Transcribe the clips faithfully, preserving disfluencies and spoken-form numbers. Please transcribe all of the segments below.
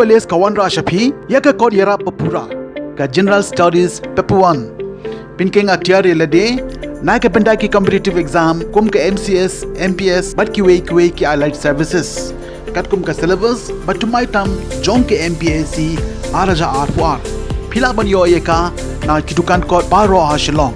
Police ka wanrah sha phi ïa ka kot ïarap ba pura, ka General Studies Paper one. Pynkheiñ atiar ïa lade na ka bynta ki competitive exam kum ka M C S, M P S bad kiwei kiwei ki allied services. Katkum ka syllabus ba thymmai tam jong ka M P S C ar hajar arphew ar. Phi lah ban ïoh ïa ka na ki dukan kot baroh ha Shillong.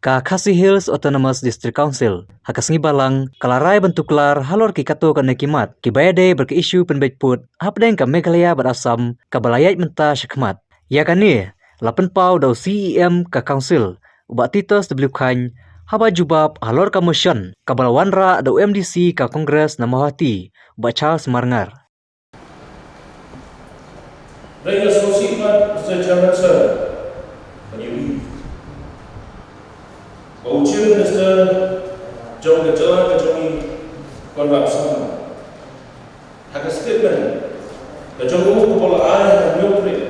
Ka Khasi Hills Autonomous District Council ha ka sngi Balang ka la rai ban tuklar halor ki katto katne ki mat kiba ïadei bad ka issue pynbeit pud hapdeng ka Meghalaya bad Assam kaba la ïaid mynta shakhmat. Ïa kane la pynpaw da u C E M ka Council, u Bah Titus W Chyne, haba jubab halor ka motion kaba la wanrah da u M D C ka Congress na Mawhati, u Bah Charles Marngar. Dei ka sngewsih pat, Mister Chairman Sir, ban ïohi ba u Chief Minister jong ka jylla ka jong ngi, Conrad Sangma, ha ka statement ka jong u kaba la ai ha ka hynñiew tarik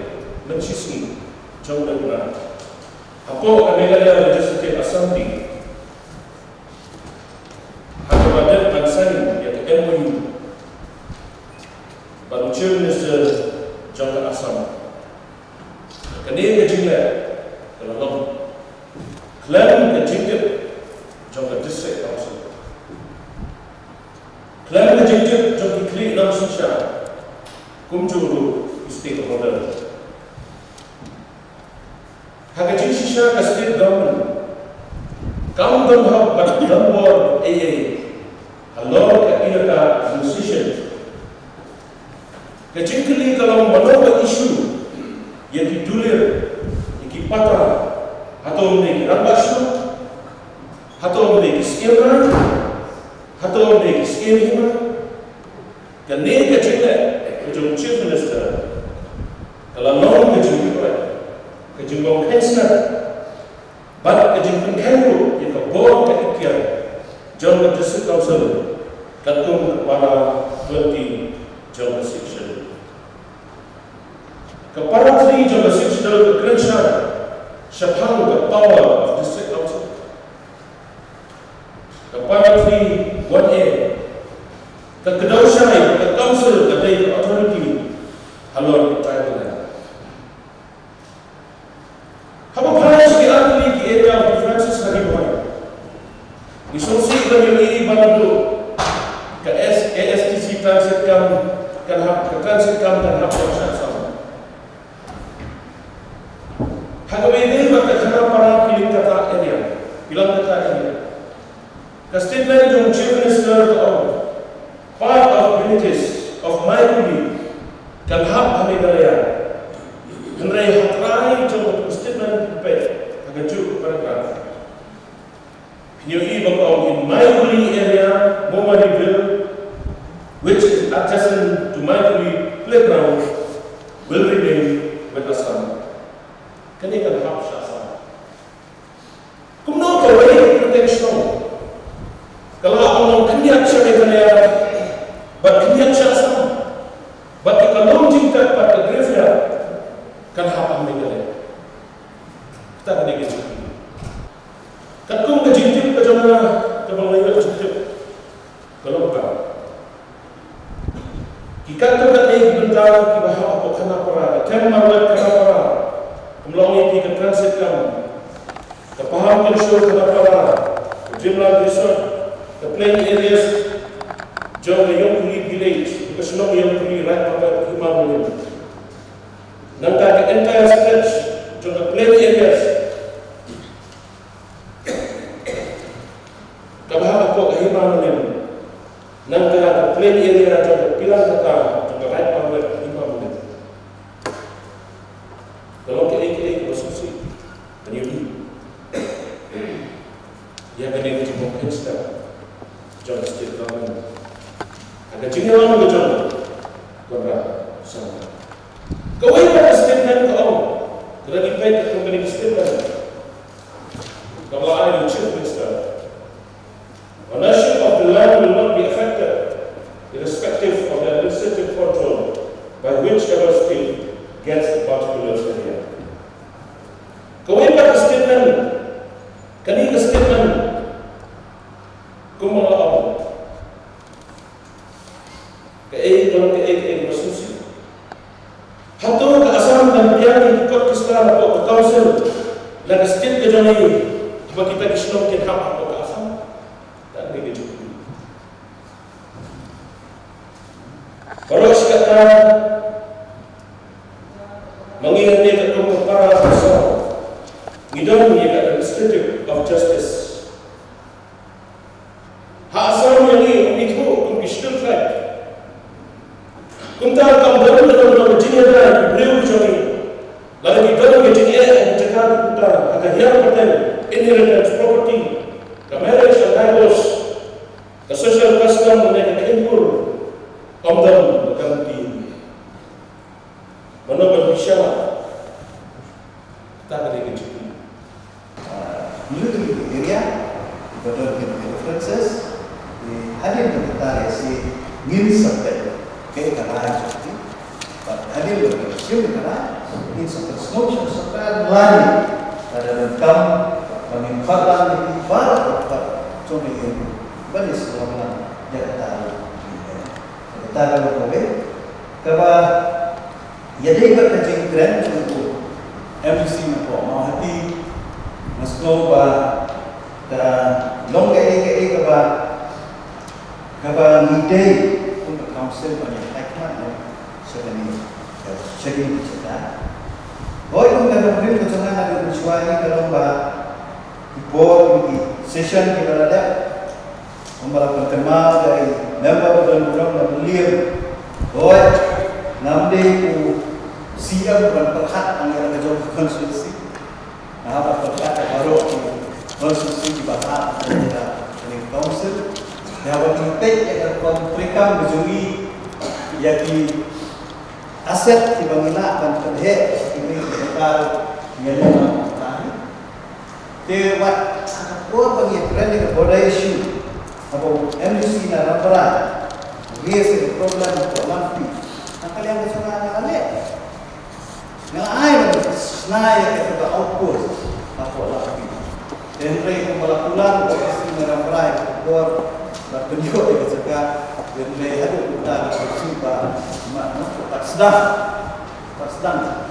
mynta ka sngi jong u Naiwieng, hapoh ka Meghalaya Legislative Assembly, ha kaba dep ban sign ïa ka M O U bad u Chief Minister jong ka Assam. Kane ka jingleh ka la long khlem ka jingtip jong ka District Council, khlem ka jingtip jong ki khlieh nongsynshar, kumjuh ruh ki stakeholder. Ha ka jingshisha ka state government kam don hok ban don bor ei ei halor ka Elaka Association. Ka jingkylli ka long mano ba issue ïa ki dulir, ïa ki pata, hato ym dei ki rangbah shnong, hato ym dei ki siem, hato ym dei ki siem hima. Kane ka jingleh ka jong u Chief Minister ka la long ka jingkyrpad, ka jingbym kheiñ sngap, bad ka jingpynkheiñ ruh ïa ka bor ka ikhtiar jong ka District Council katkum ka para twenty jong ka Sixth Schedule. Ka para three jong ka Sixth Schedule ka kren shai shaphang ka power of District Council. Ka para three one A ka kdew shai ba ka council ka dei ka authority halor ka tribal land. Haba phai sha ki artylli ki area of differences ha Ri Bhoi, ngi sngewsih ban ïohi ba naduh ka S-, A S T C transit camp kan hap, ka transit camp kan hap ban shah saw. Ha kawei de bad ka Khanapara Pilangkata area, Pilangkata area, ka statement jong u Chief Minister ka ong, part of villages of Maikuli kan hap ha Meghalaya. Hynrei ha trai jong ka statement pynpeit ha kajuh paragraph, phin ïohi ba ka ong, in Maikuli area, Momaribel, which is adjacent to Maikuli playground, will remain with Assam. Kane kan hap shah saw. Kumno kawei ka kyrteng shnong ka lah ban long khyndiat sha Meghalaya bad khyndiat sha Assam, bad ka lum jingtep bad ka graveyard kan hap ha Meghalaya? Kata ka dei ka jingkylli. Katkum ka jingtip ka jong nga, kaba nga ïoh jingtip, ka long ba ki katto katne ki bynta kiba hap hapoh Khanapara, ka them marwet Khanapara, kum long ïa ki ka transit camp, ka Pahang Kynshur Khanapara, ka Dreamland Resort, ka plain areas jong ka Yongkuli village, ka shnong Yongkuli, Raid Marwet, Hima Mylliem. Nangta ka entire stretch jong ka plain areas kaba hap hapoh ka Hima Mylliem. Nangta ka plain area jong ka Pilangkata, jong ka Raid Marwet, Hima Mylliem. Ka long kaei kaei kaba sngewsih ban ïohi ïa kane ka jingbym kheiñ sngap jong ka state government ha ka jingïalam ka jong Conrad Sangma. Kawei pat ka statement ka ong, ka dang ïa peit ka company ka statement kaba la ai u Chief Minister. Ownership of the land will not be affected, irrespective of the administrative control Na ka state ka jong ngi, ba kita ki shnong kin hap hapoh ka Assam. Kata ka dei ka jingkylli. Baroh shi katta, ma ngi hangne katkum ka para ka shnong, ngi don ïa ka administrative of justice. Ha Assam ïa ngi, ngi ithuh kum ki Scheduled Tribe. Kumta kam don, kam don, kam don jingïada ïa ki briew ki jong ngi. Lada ki don ka jingeh ha ki jaka kumta, ha ka hiar pateng, inheritance, property, ka marriage and divorce, ka social custom ne ka kheiñpur, kam don ka guarantee. Mano ban bishar? Kata ka dei ka jingkylli. Ah, ngi ruh ngi area ba don kine ki references, eh, hadien ba ngi tar ïa shi ngin sa peit kaei ka rai jong ki. Bad hadien ba ngi shim ka rai, ngin sa peit sngewsih sa peit lane. Lada donkam ba ngin khot lane ki baroh ka khot jong ngi, ban ïasngewlem ïa kata ruh. Kata ka long kawei kaba ïadei bad ka jingkren jong u M D C na pdeng Mawhati, nga sngew ba ka long kaei kaei kaba, kaba ngi dei kum ka council ban ïa khaikhmat noh sha kane, sha kine ki jaka. Hooid, kum ka nongrim ka jong nga naduh mynshuwa hi ka long ba ki por, ki session kiba la dep, kumba la pynkynmaw da i member ba don burom na Believe. Hooid, ngam dei u C M ban pyrkhat tang ïa la ka jong ka constituency. Nga hap ban pyrkhat ïa baroh ki constituency kiba hap ïa ka council. Ïa ban peit ïa ka rukom treikam ka jong ngi, ïa ki asset kiba ngi lah ban pynheh ïa ki briew kiba ka ïa leh. Te wat ha ka por ba ngi kren ïa ka border issue, haba u M D C na Rambrai u raise ïa ka problem hapoh Langpih, na ka liang ka jong nga nga la leh, nga la ai ban shna ïa kata ka outpost hapoh Langpih. Te hynrei kumba la kular u M D C na Rambrai ha ka por ba pynïoh ïa ka jaka, te hynrei haduh mynta nga shu ba ma, ma, pat sdang, pat sdang.